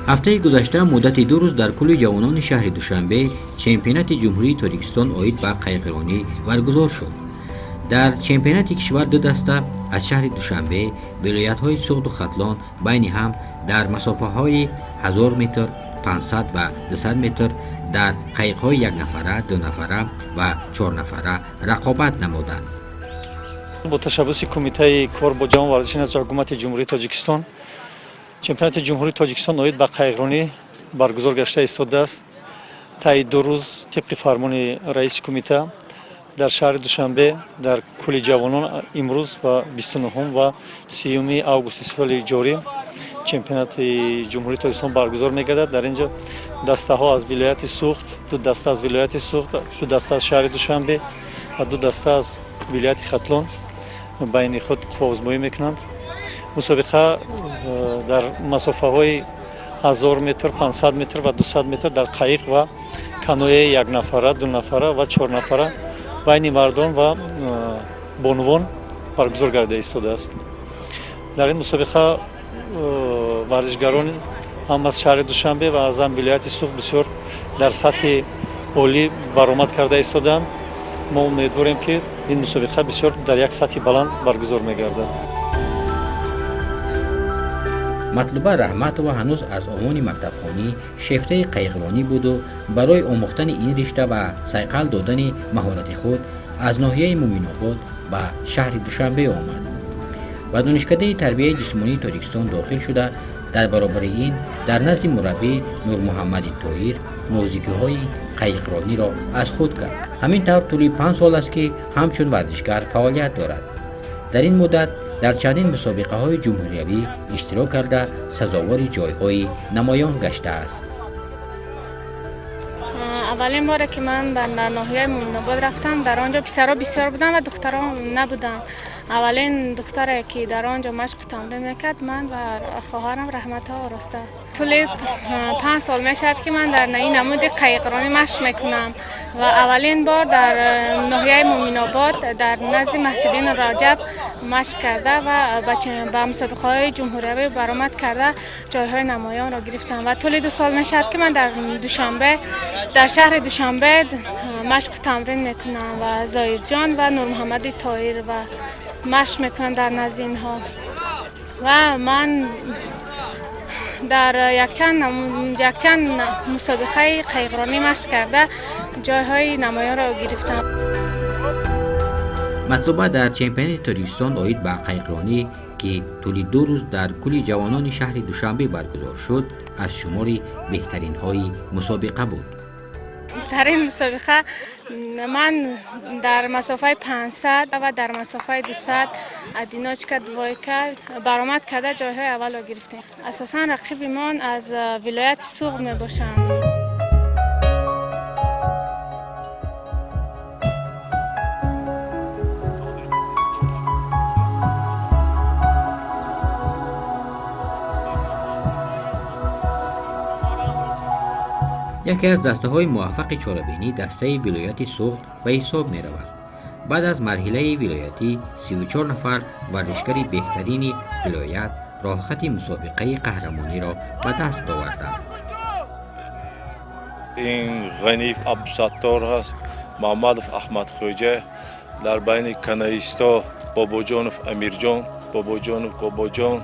Ҳафтаи гузашта муддати 2 рӯз дар Кӯли ҷавонони шаҳри Душанбе чемпионати Ҷумҳурии Тоҷикистон оид ба қайиқронӣ баргузор шуд. Дар чемпионати кишвар ду даста аз шаҳри Душанбе, вилоятҳои Суғду Хатлон байни ҳам дар масофаҳои 1000 метр, 500 ва 200 метр дар қайиқҳои якнафара, дунафара ва чорнафара рақобат намуданд. Бо ташаббуси Кумитаи кор бо ҷавон варзиши назди Ҳукумати Ҷумҳурии Тоҷикистон чемпионати Ҷумҳурии Тоҷикистон оид ба қайиқронӣ баргузор гашта истодааст. Таи 2 рӯз тибқи фармони раиси кумита дар шаҳри Душанбе дар Кӯли ҷавонон имрӯз ва 29 ва 30 августи соли ҷорӣ чемпионати Ҷумҳурии Тоҷикистон баргузор мегардад. Дар ин ҷо дастаҳо аз вилояти Суғд, ду даста аз вилояти Суғд, ду даста аз шаҳри Душанбе ва ду даста аз вилояти Хатлон байни худ қувваозмоӣ мекунанд. Мусобиқа дар масофаҳои 1000 метр, 500 метр ва 200 метр дар қайиқ ва канояи якнафара, дунафара ва чорнафара байни мардон ва бонувон баргузор гардида истодааст. Дар ин мусобиқа варзишгарон ҳам аз шаҳри Душанбе ва аз ҳам вилояти Суғд бисёр дар сатҳи олӣ баромад карда истодаанд. Мо умедворем, ки ин мусобиқа бисёр дар як сатҳи баланд баргузор мегардад. Матлуба Раҳматова ҳанӯз аз овони мактабхонӣ шефтаи қайиқронӣ буду барои омӯхтани ин ришта ва сайқал додани маҳорати худ аз ноҳияи Муминобод ба шаҳри Душанбе омад. Ба Донишкадаи тарбияи ҷисмонии Тоҷикистон дохил шуда, дар баробари ин дар назди мураббӣ Нурмуҳаммади Тоир нозикиҳои қайиқрониро аз худ кард. Ҳамин тавр, тӯли 5 сол аст, ки ҳамчун варзишгар фаъолият дорад. Дар ин муддат дар чандин мусобиқаҳои ҷумҳуриявӣ иштирок карда, сазовори ҷойҳои намоён гаштааст. Аввалин боре, ки ман ба ноҳияи Муминобод рафтам, дар он ҷо писарҳо бисёр буданд ва духтарон набуданд. Аввалин духтаре, ки дар он ҷо машқу тамрин мекард, ман ва хоҳарам Раҳматҳо Ороста. Тӯли 5 сол мешавад, ки ман дар ин намуди қайиқронӣ машқ мекунам ва аввалин бор дар ноҳияи Муминобод дар назди Маҳсиддин Раҷаб машқ карда ва ба мусобиқаҳои ҷумҳуриявӣ баромад карда, ҷойҳои намоёнро гирифтам. Ва тӯли 2 сол мешавад, ки ман дар Душанбе, дар шаҳри Душанбе машқу тамрин мекунам ва Зоирҷон ва Нурмуҳаммади Тоир ва машқ мекунам дар назди инҳо. Ва ман дар якчанд мусобиқаи қайиқронӣ машқ карда, ҷойҳои намоёнро гирифтам. Матлуба дар чемпионати Тоҷикистон оид ба қайиқронӣ, ки тӯли 2 рӯз дар Кӯли ҷавонони шаҳри Душанбе баргузор шуд, аз шумори беҳтаринҳои мусобиқа буд. Дар ин мусобиқа ман дар масофаи 500 ва дар масофаи 200 одиночка, двойка баромад карда, ҷойҳои аввалро гирифтем. Асосан рақибимон аз вилояти Суғд мебошанд. Яке аз дастаҳои муваффақи чорабинӣ дастаи вилояти Суғд ба ҳисоб меравад. Баъд аз марҳилаи вилоятӣ 34 нафар варзишгари беҳтарини вилоят роҳхати мусобиқаи қаҳрамониро ба даст оварданд. Ин Ғаниев Абдусаттор ҳаст, Маҳмадов Аҳмадхӯҷа, дар байни каноисто Бобоҷонов Амирҷон, Бобоҷонов Бобоҷон,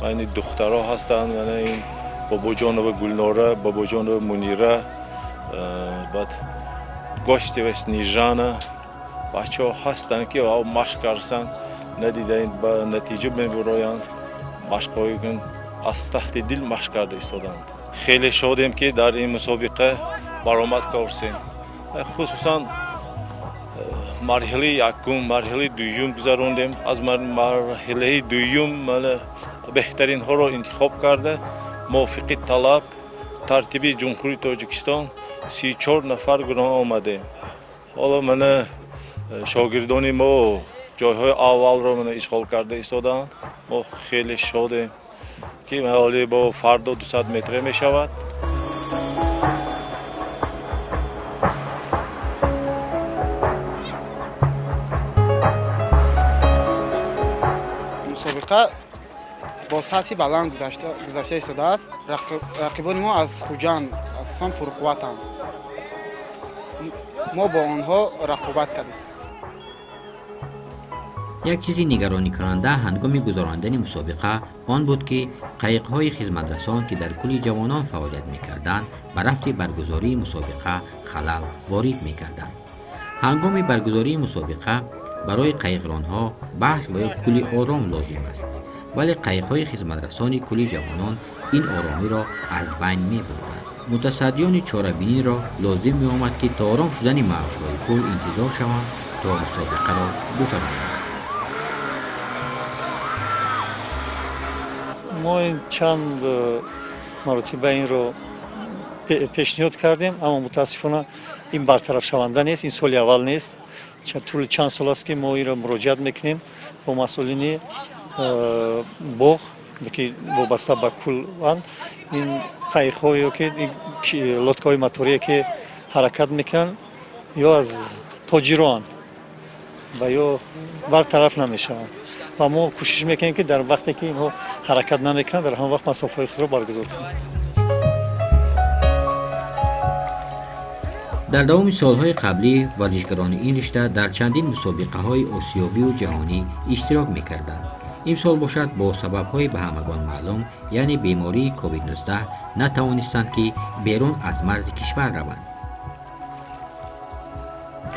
байни духтаро ҳастанд мана ин Бобоҷонова Гулнора, Бобоҷонова Мунира, баъд Гостева Снежана. Бачаҳо ҳастанд, ки машқ карсанд, надидаин ба натиҷа мебуроянд. Машқҳои аз таҳти дил машқ карда истоданд. Хеле шодем, ки дар ин мусобиқа баромад корсем. Хусусан марҳилаи якум, марҳилаи дуюм гузарондем. Аз марҳилаи дуюм беҳтаринҳоро интихоб карда, мувофиқи талаб тартиби Ҷумҳурии Тоҷикистон 34 нафар гуноҳ омадем. Ҳоло мана шогирдони мо ҷойҳои аввалро мана ишғол карда истодаанд. Мо хеле шодем, ки ҳоли бо фардо 200 метре мешавад. Мусобиқа Бо сатҳи баланд гузашта истодааст. Рақибони мо аз Хуҷанд асосан пурқувватанд. Мо бо онҳо рақобат кардистем. Як чизи нигаронӣкунанда ҳангоми гузарондани мусобиқа он буд, ки қайиқҳои хизматрасон, ки дар кӯли ҷавонон фаъолият мекарданд, ба рафти баргузории мусобиқа халал ворид мекарданд. Ҳангоми баргузории мусобиқа барои қайиқронҳо баҳр ва ё кӯли ором лозим аст, вале қайиқҳои хизматрасони кӯли ҷавонон ин оромиро аз байн мебурданд. Мутасаддиёни чорабиниро лозим меомад, ки то ором шудани мавҷҳои кӯл интизор шаванд, то мусобиқаро гузаронанд. Мо чанд маротиба инро пешниҳод кардем, аммо мутаассифона ин бартарафшаванда нест. Ин соли аввал нест, тӯли чанд сол аст, ки мо инро муроҷиат мекунем бо масъулини боғ, ки вобаста ба кӯланд. Ин қайиқҳо ё ки лодкаҳои моторие, ки ҳаракат мекунанд, ё аз тоҷироанд ва ё бартараф намешаванд ва мо кӯшиш мекунем, ки дар вақте ки инҳо ҳаракат намекунанд, дар ҳамон вақт масофаҳои худро баргузор кунем. Дар давоми солҳои қаблӣ варзишгарони ин ришта дар чандин мусобиқаҳои осиёбию ҷаҳонӣ иштирок мекарданд. Имсол бошад, бо сабабҳои ба ҳамагон маълум, яъне бемории COVID-19, натавонистанд, ки берун аз марзи кишвар раванд.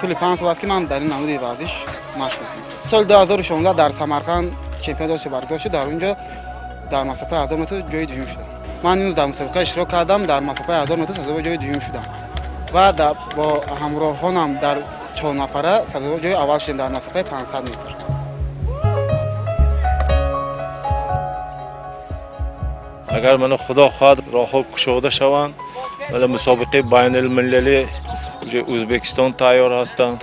Тӯли 5 сол аст, ки ман дар ин намуди варзиш машқ мекунам. Соли 2016 дар Самарқанд чемпионати Осиё баргузор шуд. Дар он ҷо дар масофаи 1000 метр ҷои дуюм шудам. Ман имрӯз дар мусобиқа иштирок кардам, дар масофаи 1000 метр сазовори ҷои дуюм шудам ва бо ҳамроҳонам дар чорнафара сазовори ҷои аввал шудем дар масофаи 500 метр. Агар мана худо хоҳад, роҳҳо кушода шаванд, вале мусобиқаи байналмилалӣ Ӯзбекистон тайёр ҳастанд,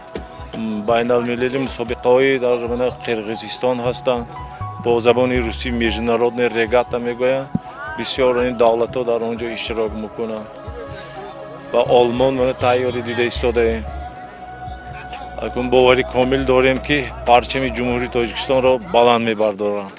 байналмилалӣ мусобиқаҳои дар мана Қирғизистон ҳастанд, бо забони русӣ международный регата мегӯянд. Бисёр ин давлатҳо дар он ҷо иштирок мекунанд ва Олмон мана тайёрӣ дида истодаем. Акун бовари комил дорем, ки парчами Ҷумҳурии Тоҷикистонро баланд мебардоранд.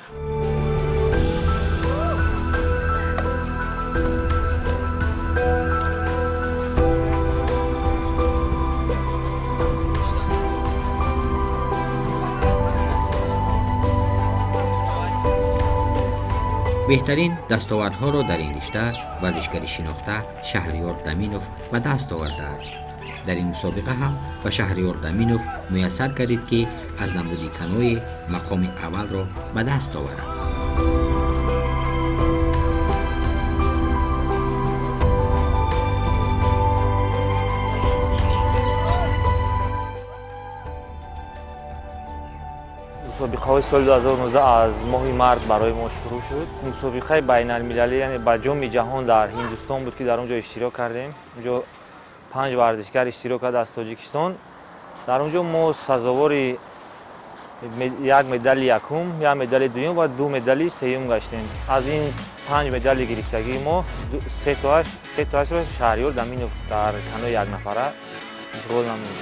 Беҳтарин дастовардҳоро дар ин ришта варзишгари шинохта Шаҳриёр Даминов ба даст овардааст. Дар ин мусобиқа ҳам ба Шаҳриёр Даминов муяссар гардид, ки аз намуди каноэ мақоми аввалро ба даст оварад. Мусобиқаҳои соли 2019 аз моҳи март барои мо шурӯъ шуд. Мусобиқаи байналмилалӣ, яъне ба Ҷоми ҷаҳон дар Ҳиндустон буд, ки дар он ҷо иштирок кардем. Онҷо панҷ варзишгар иштирок кард аз Тоҷикистон. Дар он ҷо мо сазовори як медали якум, як медали дуюм ва ду медали сеюм гаштем. Аз ин панҷ медали гирифтагии мо сетоашро Шаҳриёр Даминов дар канои якнафара ишғол намуд.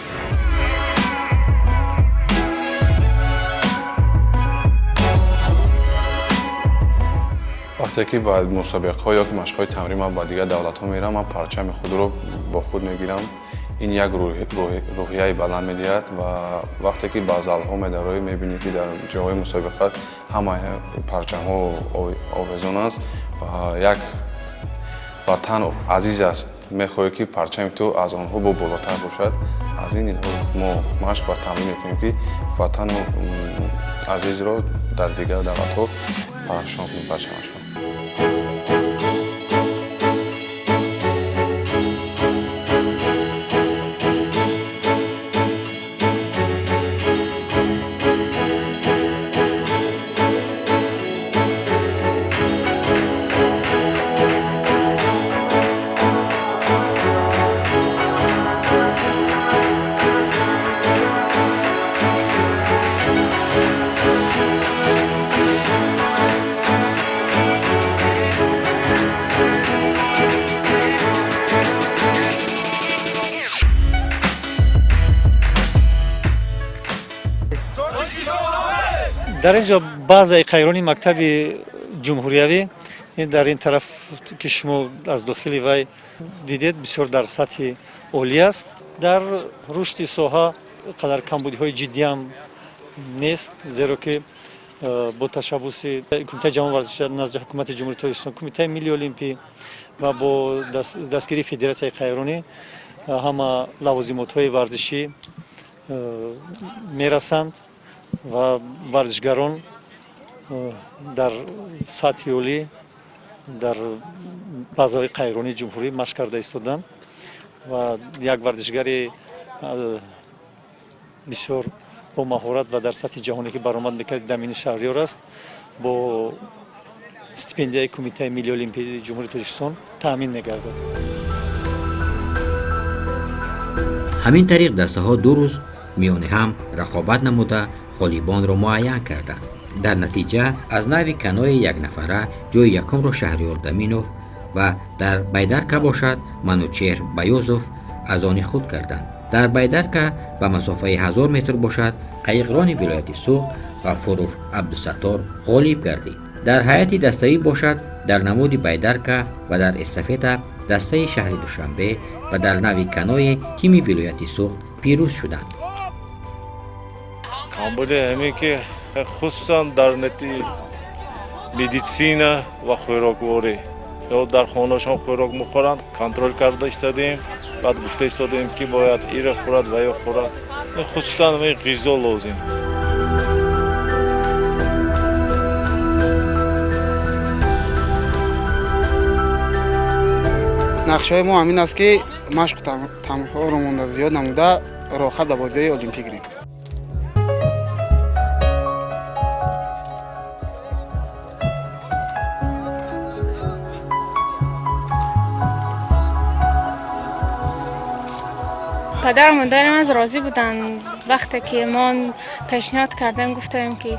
Вақте ки ба мусобиқаҳо ё машқҳои тамрин ман ба дигар давлатҳо меравам, ман парчами худро бо худ мегирам. Ин як рӯҳияи баланд медиҳад ва вақте ки ба залҳо медароӣ, мебинӣ, ки дар ҷойҳои мусобиқа ҳамаи парчамҳо овезон аст ва як ватан азиз аст, мехоҳӣ, ки парчами ту аз онҳо бо болотар бошад. Аз ин лиҳоз мо машқ ва тамрин мекунем, ки ватану азизро дар дигар давлатҳо парафшон кунем парчамашон. Дар ин ҷо баъзеи қайрони мактаби Ҷумҳуриявӣ дар ин тараф, ки шумо аз дохили вай дидед, бисёр дар сатҳи олӣ аст. Дар рушди соҳа қадар камбудиҳои ҷиддиам нест, зеро ки бо ташаббуси Кумитаи ҷавон варзиш назди Ҳукумати Ҷумҳурии Тоҷикистон, Кумитаи Миллии Олимпӣ ва бо дастгирии Федератсияи қайиқронӣ ҳама лавозимотҳои варзишӣ мерасанд ва варзишгарон дар сатҳи олӣ дар базаҳои қайиқронии ҷумҳурӣ машқ карда истоданд ва як варзишгари бисёр бо маҳорат ва дар сатҳи ҷаҳонӣ, ки баромад мекард, Дамини Шаҳриёр аст, бо стипендияи Кумитаи Миллии Олимпии Ҷумҳурии Тоҷикистон таъмин мегардад. Ҳамин тариқ дастаҳо 2 рӯз миёни ҳам рақобат намуда, ғолибонро муайян карданд. Дар натиҷа аз нави канои якнафара ҷои якумро Шаҳриёр Даминов ва дар байдарка бошад Манучеҳр Баёзов аз они худ карданд. Дар байдарка ба масофаи 1000 метр бошад, қайиқрони вилояти Суғд Ғафуров Абдусаттор ғолиб гардид. Дар ҳайати даставӣ бошад, дар намуди байдарка ва дар эстафета дастаи шаҳри Душанбе ва дар нави каное тими вилояти Суғд пирӯз шуданд. Камбуди ҳамин ки хусусан дар нети медицина ва хӯрокворӣ, ё дар хонаашон хӯрок мехӯранд, контроль карда истодем, баъд гуфта истодем, ки бояд ира хӯрад ва ё хӯрад, хусусан ҳамин ғизо лозим. Нақшаҳои мо ҳамин аст, ки машқу тамринҳоро монда зиёд намуда, роҳхат ба бозиҳои олимпӣ гирем. Падару модарим аз розӣ буданд. Вақте ки мо пешниҳод кардем, гуфтем, ки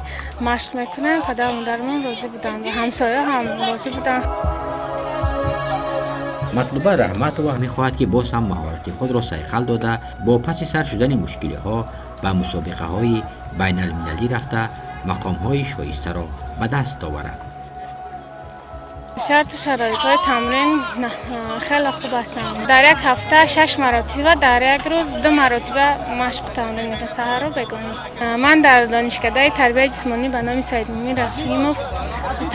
машқ мекунем, падару модаримон розӣ буданд ва ҳамсоя ҳам розӣ буданд. Матлуба Раҳматова мехоҳад, ки боз ҳам маҳорати худро сайқал дода, бо паси сар шудани мушкилиҳо ба мусобиқаҳои байналмилалӣ рафта, мақомҳои шоистаро ба даст оварад. Шарту шароитҳои тамрин хеле хуб ҳастанд. Дар як ҳафта шаш маротиба, дар як рӯз ду маротиба машқу тамрин мекунам, саҳару бегонӣ. Ман дар донишкадаи тарбияи ҷисмонӣ ба номи Саидмумин Раҳимов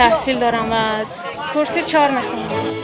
таҳсил дорам ва курси 4 мехонам.